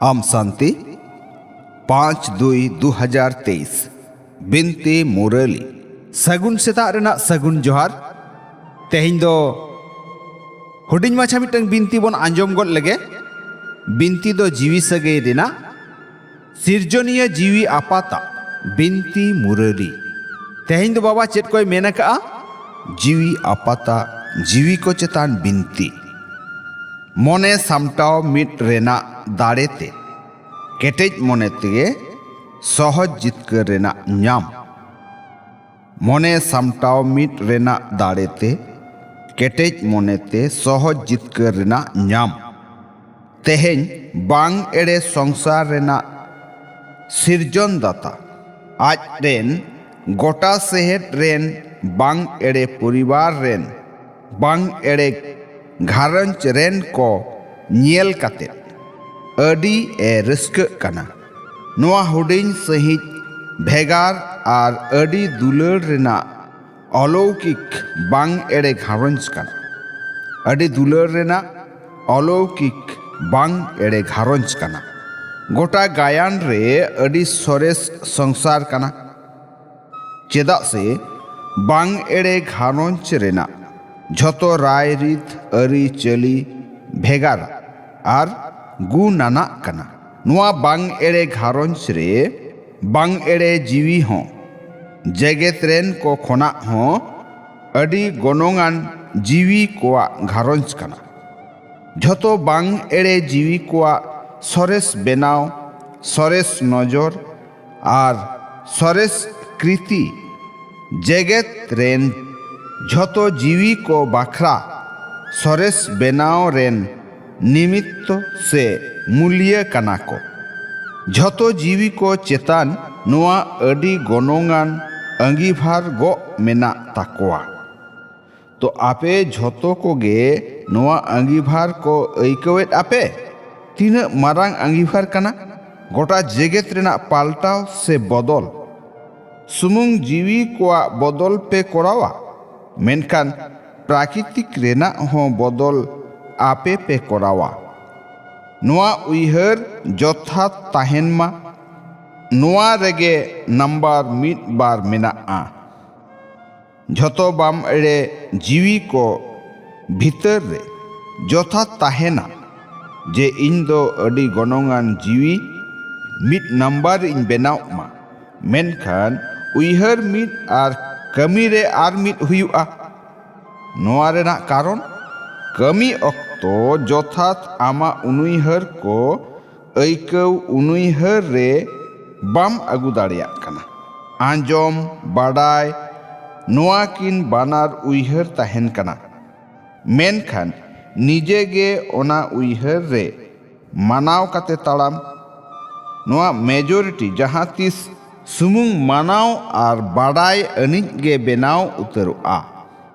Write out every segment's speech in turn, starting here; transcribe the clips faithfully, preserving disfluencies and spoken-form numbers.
ᱟᱢ ᱥᱟᱱᱛᱤ, ᱯᱟᱸᱪ ᱫᱩᱭ ᱫᱩ ᱦᱟᱡᱟᱨ ᱛᱮᱭᱤᱥ᱾ ᱵᱤᱱᱛᱤ ᱢᱩᱨᱟᱹᱞᱤ᱾ ᱥᱟᱹᱜᱩᱱ ᱥᱮᱛᱟᱜ ᱨᱮᱱᱟᱜ ᱥᱟᱹᱜᱩᱱ ᱡᱚᱦᱟᱨ᱾ ᱛᱮᱦᱮᱧ ᱫᱚ ᱦᱩᱰᱤᱧ ᱢᱟᱪᱷᱟ ᱢᱤᱫᱴᱟᱝ ᱵᱤᱱᱛᱤ ᱵᱚᱱ ᱟᱸᱡᱚᱢ ᱜᱚᱫ ᱞᱮᱜᱮ᱾ ᱵᱤᱱᱛᱤ ᱫᱚ ᱡᱤᱣᱤ ᱥᱟᱹᱜᱟᱹᱭ ᱨᱮᱱᱟᱜ, ᱥᱤᱨᱡᱚᱱᱤᱭᱟᱹ ᱡᱤᱣᱤ ᱟᱯᱟᱛᱟᱜ ᱵᱤᱱᱛᱤ ᱢᱩᱨᱟᱹᱞᱤ᱾ ᱛᱮᱦᱮᱧ ᱫᱚ ᱵᱟᱵᱟ ᱪᱮᱫ ᱠᱚᱭ ᱢᱮᱱ ᱟᱠᱟᱜᱼᱟ? ᱡᱤᱣᱤ ᱟᱯᱟᱛᱟᱜ ᱡᱤᱣᱤ ᱠᱚ ᱪᱮᱛᱟᱱ ᱵᱤᱱᱛᱤ᱾ ᱢᱚᱱᱮ ᱥᱟᱢᱴᱟᱣ ᱢᱤᱫ ᱨᱮᱱᱟᱜ ᱫᱟᱲᱮ ᱛᱮ, ᱠᱮᱴᱮᱡ ᱢᱚᱱᱮ ᱛᱮᱜᱮ ᱥᱚᱦᱚᱡ ᱡᱤᱛᱠᱟᱹᱨ ᱨᱮᱱᱟᱜ ᱧᱟᱢ᱾ ᱢᱚᱱᱮ ᱥᱟᱢᱴᱟᱣ ᱢᱤᱫ ᱨᱮᱱᱟᱜ ᱫᱟᱲᱮ ᱛᱮ, ᱠᱮᱴᱮᱡ ᱢᱚᱱᱮ ᱛᱮ ᱥᱚᱦᱚᱡ ᱡᱤᱛᱠᱟᱹᱨ ᱨᱮᱱᱟᱜ ᱧᱟᱢ᱾ ᱛᱮᱦᱮᱧ ᱵᱟᱝ ᱮᱲᱮ ᱥᱚᱝᱥᱟᱨ ᱨᱮᱱᱟᱜ ᱥᱤᱨᱡᱚᱱ ᱫᱟᱛᱟ, ᱟᱡ ᱨᱮᱱ ᱜᱚᱴᱟ ᱥᱮᱦᱮᱫ ᱨᱮᱱ ᱵᱟᱝ ᱮᱲᱮ ᱯᱚᱨᱤᱵᱟᱨ ᱨᱮᱱ ᱵᱟᱝ ᱮᱲᱮ ᱜᱷᱟᱨᱚᱸᱡᱽ ᱨᱮᱱ ᱠᱚ ᱧᱮᱞ ᱠᱟᱛᱮ ᱟᱹᱰᱤ ᱮ ᱨᱟᱹᱥᱠᱟᱹᱜ ᱠᱟᱱᱟ᱾ ᱱᱚᱣᱟ ᱦᱩᱰᱤᱧ ᱥᱟᱺᱦᱤᱡ ᱵᱷᱮᱜᱟᱨ ᱟᱨ ᱟᱹᱰᱤ ᱫᱩᱞᱟᱹᱲ ᱨᱮᱱᱟᱜ ᱚᱞᱚᱩᱠᱤᱠ ᱵᱟᱝ ᱮᱲᱮ ᱜᱷᱟᱨᱚᱸᱡᱽ ᱠᱟᱱᱟ᱾ ᱟᱹᱰᱤ ᱫᱩᱞᱟᱹᱲ ᱨᱮᱱᱟᱜ ᱚᱞᱚᱩᱠᱤᱠ ᱵᱟᱝ ᱮᱲᱮ ᱜᱷᱟᱨᱚᱸᱡᱽ ᱠᱟᱱᱟ᱾ ᱜᱚᱴᱟ ᱜᱟᱭᱟᱱ ᱨᱮ ᱟᱹᱰᱤ ᱥᱚᱨᱮᱥ ᱥᱚᱝᱥᱟᱨ ᱠᱟᱱᱟ᱾ ᱪᱮᱫᱟᱜ ᱥᱮ ᱵᱟᱝ ᱮᱲᱮ ᱜᱷᱟᱨᱚᱸᱡᱽ ᱨᱮᱱᱟᱜ ᱡᱷᱚᱛᱚ ᱨᱟᱭᱨᱤᱛ, ᱟᱹᱨᱤᱪᱟᱹᱞᱤ ᱵᱷᱮᱜᱟᱨ ᱟᱨ ᱜᱩᱱᱟᱱᱟᱜ ᱠᱟᱱᱟ᱾ ᱱᱚᱣᱟ ᱵᱟᱝ ᱮᱲᱮ ᱜᱷᱟᱨᱚᱸᱡᱽ ᱨᱮ ᱵᱟᱝ ᱮᱲᱮ ᱡᱤᱣᱤ ᱦᱚᱸ ᱡᱮᱜᱮᱛ ᱨᱮᱱ ᱠᱚ ᱠᱷᱚᱱᱟᱜ ᱦᱚᱸ ᱟᱹᱰᱤ ᱜᱚᱱᱚᱝᱟᱱ ᱡᱤᱣᱤ ᱠᱚᱣᱟᱜ ᱜᱷᱟᱨᱚᱸᱡᱽ ᱠᱟᱱᱟ᱾ ᱡᱷᱚᱛᱚ ᱵᱟᱝ ᱮᱲᱮ ᱡᱤᱣᱤ ᱠᱚᱣᱟᱜ ᱥᱚᱨᱮᱥ ᱵᱮᱱᱟᱣ, ᱥᱚᱨᱮᱥ ᱱᱚᱡᱚᱨ ᱟᱨ ᱥᱚᱨᱮᱥ ᱠᱨᱤᱛᱤ ᱡᱮᱜᱮᱛ ᱨᱮᱱ ᱡᱷᱚᱛᱚ ᱡᱤᱣᱤ ᱠᱚ ᱵᱟᱠᱷᱨᱟ ᱥᱚᱨᱮᱥ ᱵᱮᱱᱟᱣ ᱨᱮᱱ ᱱᱤᱢᱤᱛᱛᱚ ᱥᱮ ᱢᱩᱞᱭᱟᱹ ᱠᱟᱱᱟ ᱠᱚ᱾ ᱡᱷᱚᱛᱚ ᱡᱤᱣᱤ ᱠᱚ ᱪᱮᱛᱟᱱ ᱱᱚᱣᱟ ᱟᱹᱰᱤ ᱜᱚᱱᱚᱝᱟᱱ ᱟᱺᱜᱤᱵᱷᱟᱨ ᱜᱚᱜ ᱢᱮᱱᱟᱜ ᱛᱟᱠᱚᱣᱟ᱾ ᱛᱚ ᱟᱯᱮ ᱡᱷᱚᱛᱚ ᱠᱚᱜᱮ ᱱᱚᱣᱟ ᱟᱺᱜᱤᱵᱷᱟᱨ ᱠᱚ ᱟᱹᱭᱠᱟᱹᱣᱮᱫ ᱟᱯᱮ? ᱛᱤᱱᱟᱹᱜ ᱢᱟᱨᱟᱝ ᱟᱺᱜᱤᱵᱷᱟᱨ ᱠᱟᱱᱟ! ᱜᱚᱴᱟ ᱡᱮᱜᱮᱛ ᱨᱮᱱᱟᱜ ᱯᱟᱞᱴᱟᱣ ᱥᱮ ᱵᱚᱫᱚᱞ᱾ ᱥᱩᱢᱩᱝ ᱡᱤᱣᱤ ᱠᱚᱣᱟᱜ ᱵᱚᱫᱚᱞ ᱯᱮ ᱠᱚᱨᱟᱣᱟ, ᱢᱮᱱᱠᱷᱟᱱ ᱯᱨᱟᱠᱨᱤᱛᱤᱠ ᱨᱮᱱᱟᱜ ᱦᱚᱸ ᱵᱚᱫᱚᱞ ᱟᱯᱮ ᱯᱮ ᱠᱚᱨᱟᱣᱟ᱾ ᱱᱚᱣᱟ ᱩᱭᱦᱟᱹᱨ ᱡᱚᱛᱷᱟᱛ ᱛᱟᱦᱮᱱ ᱢᱟ᱾ ᱱᱚᱣᱟ ᱨᱮᱜᱮ ᱱᱟᱢᱵᱟᱨ ᱢᱤᱫ ᱵᱟᱨ ᱢᱮᱱᱟᱜᱼᱟ᱾ ᱡᱷᱚᱛᱚ ᱵᱟᱢ ᱮᱲᱮ ᱡᱤᱣᱤ ᱠᱚ ᱵᱷᱤᱛᱟᱹᱨ ᱨᱮ ᱡᱚᱛᱷᱟᱛ ᱛᱟᱦᱮᱱᱟ ᱡᱮ ᱤᱧ ᱫᱚ ᱟᱹᱰᱤ ᱜᱚᱱᱚᱝᱟᱱ ᱡᱤᱣᱤ ᱢᱤᱫ ᱱᱟᱢᱵᱟᱨ ᱤᱧ ᱵᱮᱱᱟᱣᱜ ᱢᱟ᱾ ᱢᱮᱱᱠᱷᱟᱱ ᱩᱭᱦᱟᱹᱨ ᱢᱤᱫ ᱟᱨ ᱠᱟᱹᱢᱤ ᱨᱮ ᱟᱨ ᱢᱤᱫ ᱦᱩᱭᱩᱜᱼᱟ᱾ ᱱᱚᱣᱟ ᱨᱮᱱᱟᱜ ᱠᱟᱨᱚᱱ, ᱠᱟᱹᱢᱤ ᱚᱠᱛᱚ ᱡᱚᱛᱷᱟᱛ ᱟᱢᱟᱜ ᱩᱱᱩᱭᱦᱟᱹᱨ ᱠᱚ ᱟᱹᱭᱠᱟᱹᱣ ᱩᱱᱩᱭᱦᱟᱹᱨ ᱨᱮ ᱵᱟᱢ ᱟᱹᱜᱩ ᱫᱟᱲᱮᱭᱟᱜ ᱠᱟᱱᱟ᱾ ᱟᱸᱡᱚᱢ, ᱵᱟᱰᱟᱭ, ᱱᱚᱣᱟ ᱠᱤᱱ ᱵᱟᱱᱟᱨ ᱩᱭᱦᱟᱹᱨ ᱛᱟᱦᱮᱱ ᱠᱟᱱᱟ, ᱢᱮᱱᱠᱷᱟᱱ ᱱᱤᱡᱮ ᱜᱮ ᱚᱱᱟ ᱩᱭᱦᱟᱹᱨ ᱨᱮ ᱢᱟᱱᱟᱣ ᱠᱟᱛᱮ ᱛᱟᱲᱟᱢ᱾ ᱱᱚᱣᱟ ᱢᱮᱡᱚᱨᱤᱴᱤ ᱡᱟᱦᱟᱸ ᱛᱤᱥ ᱥᱩᱢᱩᱝ ᱢᱟᱱᱟᱣ ᱟᱨ ᱵᱟᱰᱟᱭ ᱟᱹᱱᱤᱡ ᱜᱮ ᱵᱮᱱᱟᱣ ᱩᱛᱟᱹᱨᱚᱜᱼᱟ᱾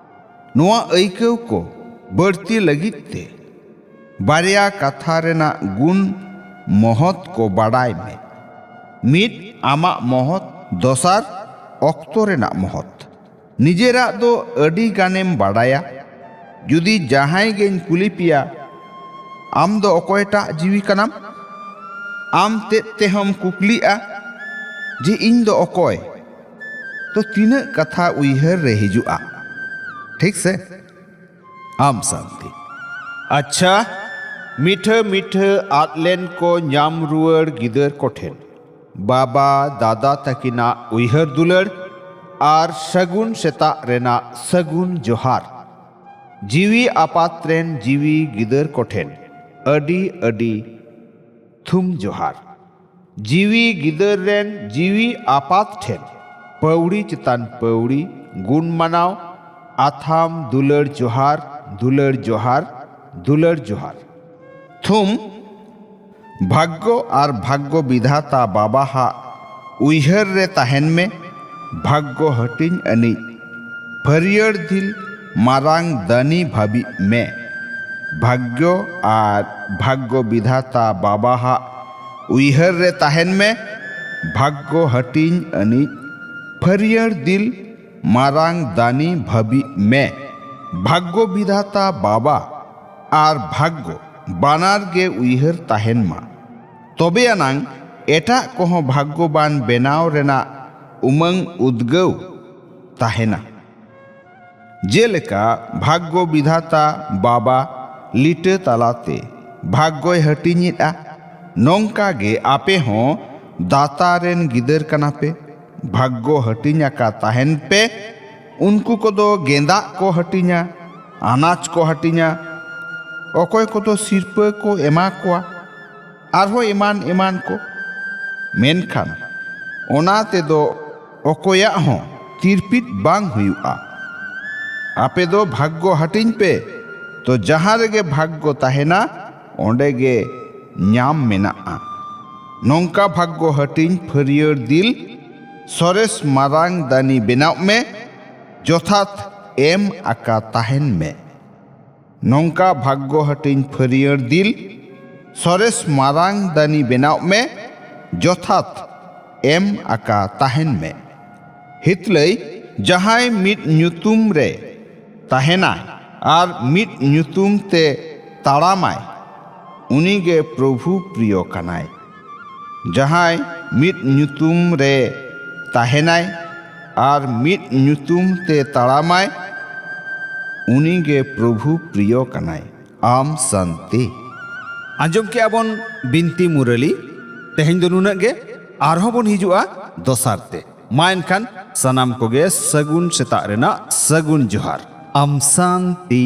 ᱱᱚᱣᱟ ᱟᱹᱭᱠᱟᱹᱣ ᱠᱚ ᱵᱟᱹᱲᱛᱤ ᱞᱟᱹᱜᱤᱫ ᱛᱮ ᱵᱟᱨᱭᱟ ᱠᱟᱛᱷᱟ ᱨᱮᱱᱟᱜ ᱜᱩᱱ ᱢᱚᱦᱚᱛ ᱠᱚ ᱵᱟᱰᱟᱭ ᱢᱮ᱾ ᱢᱤᱫ, ᱟᱢᱟᱜ ᱢᱚᱦᱚᱛ᱾ ᱫᱚᱥᱟᱨ, ᱚᱠᱛᱚ ᱨᱮᱱᱟᱜ ᱢᱚᱦᱚᱛ᱾ ᱱᱤᱡᱮᱨᱟᱜ ᱫᱚ ᱟᱹᱰᱤ ᱜᱟᱱᱮᱢ ᱵᱟᱰᱟᱭᱟ᱾ ᱡᱩᱫᱤ ᱡᱟᱦᱟᱸᱭ ᱜᱮᱧ ᱠᱩᱞᱤ ᱯᱮᱭᱟ, "ᱟᱢ ᱫᱚ ᱚᱠᱚᱭᱴᱟᱜ ᱡᱤᱣᱤ ᱠᱟᱱᱟᱢ?" ᱟᱢ ᱛᱮᱫ ᱛᱮᱦᱚᱸᱢ ᱠᱩᱠᱞᱤᱜᱼᱟ ᱡᱮ, "ᱤᱧ ᱫᱚ ᱚᱠᱚᱭ?" ᱛᱚ ᱛᱤᱱᱟᱹᱜ ᱠᱟᱛᱷᱟ ᱩᱭᱦᱟᱹᱨ ᱨᱮ ᱦᱤᱡᱩᱜᱼᱟ, ᱴᱷᱤᱠ ᱥᱮ? ᱟᱢ ᱥᱟᱱᱛᱤ᱾ ᱟᱪᱪᱷᱟ, ᱢᱤᱴᱷᱟᱹ ᱢᱤᱴᱷᱟᱹ ᱟᱫ ᱞᱮᱱ ᱠᱚ ᱧᱟᱢ ᱨᱩᱣᱟᱹᱲ ᱜᱤᱫᱟᱹᱨ ᱠᱚᱴᱷᱮᱱ ᱵᱟᱵᱟ ᱫᱟᱫᱟ ᱛᱟᱹᱠᱤᱱᱟᱜ ᱩᱭᱦᱟᱹᱨ ᱫᱩᱞᱟᱹᱲ ᱟᱨ ᱥᱟᱹᱜᱩᱱ ᱥᱮᱛᱟᱜ ᱨᱮᱱᱟᱜ ᱥᱟᱹᱜᱩᱱ ᱡᱚᱦᱟᱨ᱾ ᱡᱤᱣᱤ ᱟᱯᱟᱛ ᱨᱮᱱ ᱡᱤᱣᱤ ᱜᱤᱫᱟᱹᱨ ᱠᱚᱴᱷᱮᱱ ᱟᱹᱰᱤ ᱟᱹᱰᱤ ᱛᱷᱩᱢ ᱡᱚᱦᱟᱨ᱾ ᱡᱤᱣᱤ ᱜᱤᱫᱟᱹᱨ ᱨᱮᱱ ᱡᱤᱣᱤ ᱟᱯᱟᱛ ᱴᱷᱮᱱ ᱯᱟᱹᱣᱲᱤ ᱪᱮᱛᱟᱱ ᱯᱟᱹᱣᱲᱤ ᱜᱩᱱ ᱢᱟᱱᱟᱣ, ᱟᱛᱷᱟᱢ ᱫᱩᱞᱟᱹᱲ ᱡᱚᱦᱟᱨ, ᱫᱩᱞᱟᱹᱲ ᱡᱚᱦᱟᱨ, ᱫᱩᱞᱟᱹᱲ ᱡᱚᱦᱟᱨ᱾ ᱛᱷᱩᱢ, ᱵᱷᱟᱜᱽᱜᱚ ᱟᱨ ᱵᱷᱟᱜᱽᱜᱚ ᱵᱤᱫᱷᱟᱛᱟ ᱵᱟᱵᱟᱦᱟᱜ ᱩᱭᱦᱟᱹᱨ ᱨᱮ ᱛᱟᱦᱮᱱ ᱢᱮ, ᱵᱷᱟᱜᱽᱜᱚ ᱦᱟᱹᱴᱤᱧ ᱟᱹᱱᱤᱡ ᱯᱷᱟᱹᱨᱭᱟᱹᱲ ᱫᱤᱞ ᱢᱟᱨᱟᱝ ᱫᱟᱹᱱᱤ ᱵᱷᱟᱹᱵᱤᱜ ᱢᱮ᱾ ᱵᱷᱟᱜᱽᱜᱚ ᱟᱨ ᱵᱷᱟᱜᱽᱜᱚ ᱵᱤᱫᱷᱟᱛᱟ ᱵᱟᱵᱟᱦᱟᱜ ᱩᱭᱦᱟᱹᱨ ᱨᱮ ᱛᱟᱦᱮᱱ ᱢᱮ, ᱵᱷᱟᱜᱽᱜᱚ ᱦᱟᱹᱴᱤᱧ ᱟᱹᱱᱤᱡ ᱯᱷᱟᱹᱨᱭᱟᱹᱲ ᱫᱤᱞ ᱢᱟᱨᱟᱝ ᱫᱟᱹᱱᱤ ᱵᱷᱟᱹᱵᱤᱜ ᱢᱮ᱾ ᱵᱷᱟᱜᱽᱜᱚ ᱵᱤᱫᱷᱟᱛᱟ ᱵᱟᱵᱟ ᱟᱨ ᱵᱷᱟᱜᱽᱜᱚ ᱵᱟᱱᱟᱨ ᱜᱮ ᱩᱭᱦᱟᱹᱨ ᱛᱟᱦᱮᱱ ᱢᱟ᱾ ᱛᱚᱵᱮ ᱟᱱᱟᱝ ᱮᱴᱟᱜ ᱠᱚᱦᱚᱸ ᱵᱷᱟᱜᱽᱜᱚᱵᱟᱱ ᱵᱮᱱᱟᱣ ᱨᱮᱱᱟᱜ ᱩᱢᱟᱹᱝ ᱩᱫᱽᱜᱟᱹᱣ ᱛᱟᱦᱮᱱᱟ᱾ ᱡᱮᱞᱮᱠᱟ ᱵᱷᱟᱜᱽᱜᱚ ᱵᱤᱫᱷᱟᱛᱟ ᱵᱟᱵᱟ ᱞᱤᱴᱟᱹ ᱛᱟᱞᱟᱛᱮ ᱵᱷᱟᱜᱽᱜᱚᱭ ᱦᱟᱹᱴᱤᱧᱮᱫᱼᱟ, ᱱᱚᱝᱠᱟ ᱜᱮ ᱟᱯᱮ ᱦᱚᱸ ᱫᱟᱛᱟ ᱨᱮᱱ ᱜᱤᱫᱟᱹᱨ ᱠᱟᱱᱟ ᱯᱮ᱾ ᱵᱷᱟᱜᱽᱜᱚ ᱦᱟᱹᱴᱤᱧ ᱟᱠᱟ ᱛᱟᱦᱮᱱ ᱯᱮ᱾ ᱩᱱᱠᱩ ᱠᱚᱫᱚ ᱜᱮᱸᱫᱟᱜ ᱠᱚ ᱦᱟᱹᱴᱤᱧᱟ, ᱟᱱᱟᱡᱽ ᱠᱚ ᱦᱟᱹᱴᱤᱧᱟ, ᱚᱠᱚᱭ ᱠᱚᱫᱚ ᱥᱤᱨᱯᱟᱹ ᱠᱚ ᱮᱢᱟ ᱠᱚᱣᱟ, ᱟᱨᱦᱚᱸ ᱮᱢᱟᱱ ᱮᱢᱟᱱ ᱠᱚ᱾ ᱢᱮᱱᱠᱷᱟᱱ ᱚᱱᱟ ᱛᱮᱫᱚ ᱚᱠᱚᱭᱟᱜ ᱦᱚᱸ ᱛᱤᱨᱯᱤᱫ ᱵᱟᱝ ᱦᱩᱭᱩᱜᱼᱟ᱾ ᱟᱯᱮ ᱫᱚ ᱵᱷᱟᱜᱽᱜᱚ ᱦᱟᱹᱴᱤᱧ ᱯᱮ, ᱛᱚ ᱡᱟᱦᱟᱸ ᱨᱮᱜᱮ ᱵᱷᱟᱜᱽᱜᱚ ᱛᱟᱦᱮᱱᱟ, ᱚᱸᱰᱮ ᱜᱮ ᱧᱟᱢ ᱢᱮᱱᱟᱜᱼᱟ᱾ ᱱᱚᱝᱠᱟ ᱵᱷᱟᱜᱽᱜᱚ ᱦᱟᱹᱴᱤᱧ ᱯᱷᱟᱹᱨᱭᱟᱹᱲ ᱫᱤᱞ ᱥᱚᱨᱮᱥ ᱢᱟᱨᱟᱝ ᱫᱟᱹᱱᱤ ᱵᱮᱱᱟᱣ ᱢᱮ, ᱡᱚᱛᱷᱟᱛ ᱮᱢ ᱟᱠᱟ ᱛᱟᱦᱮᱱ ᱢᱮ᱾ ᱱᱚᱝᱠᱟ ᱵᱷᱟᱜᱽᱜᱚ ᱦᱟᱹᱴᱤᱧ ᱯᱷᱟᱹᱨᱭᱟᱹᱲ ᱫᱤᱞ ᱥᱚᱨᱮᱥ ᱢᱟᱨᱟᱝ ᱫᱟᱹᱱᱤ ᱵᱮᱱᱟᱣ ᱢᱮ, ᱡᱚᱛᱷᱟᱛ ᱮᱢ ᱟᱠᱟ ᱛᱟᱦᱮᱱ ᱢᱮ᱾ ᱦᱤᱛᱞᱟᱹᱭ ᱡᱟᱦᱟᱸᱭ ᱢᱤᱫ ᱧᱩᱛᱩᱢ ᱨᱮ ᱛᱟᱦᱮᱱᱟᱭ ᱟᱨ ᱢᱤᱫ ᱧᱩᱛᱩᱢ ᱛᱮ ᱛᱟᱲᱟᱢᱟᱭ, ᱩᱱᱤᱜᱮ ᱯᱨᱚᱵᱷᱩ ᱯᱨᱤᱭᱚ ᱠᱟᱱᱟᱭ᱾ ᱡᱟᱦᱟᱸᱭ ᱢᱤᱫ ᱧᱩᱛᱩᱢ ᱨᱮ ᱛᱟᱦᱮᱱᱟᱭ ᱟᱨ ᱢᱤᱫ ᱧᱩᱛᱩᱢ ᱛᱮ ᱛᱟᱲᱟᱢᱟᱭ, ᱩᱱᱤᱜᱮ ᱯᱨᱚᱵᱷᱩ ᱯᱨᱤᱭᱚ ᱠᱟᱱᱟᱭ᱾ ᱟᱢ ᱥᱟᱱᱛᱤ᱾ ᱟᱸᱡᱚᱢ ᱠᱮᱜᱼᱟ ᱵᱚᱱ ᱵᱤᱱᱛᱤ ᱢᱩᱨᱟᱹᱞᱤ᱾ ᱛᱮᱦᱮᱧ ᱫᱚ ᱱᱩᱱᱟᱹᱜ ᱜᱮ, ᱟᱨᱦᱚᱸ ᱵᱚᱱ ᱦᱤᱡᱩᱜᱼᱟ ᱫᱚᱥᱟᱨ ᱛᱮ᱾ ᱢᱟ ᱮᱱᱠᱷᱟᱱ ᱥᱟᱱᱟᱢ ᱠᱚᱜᱮ ᱥᱟᱹᱜᱩᱱ ᱥᱮᱛᱟᱜ ᱨᱮᱱᱟᱜ ᱥᱟᱹᱜᱩᱱ ᱡᱚᱦᱟᱨ᱾ ᱟᱢ ᱥᱟᱱᱛᱤ᱾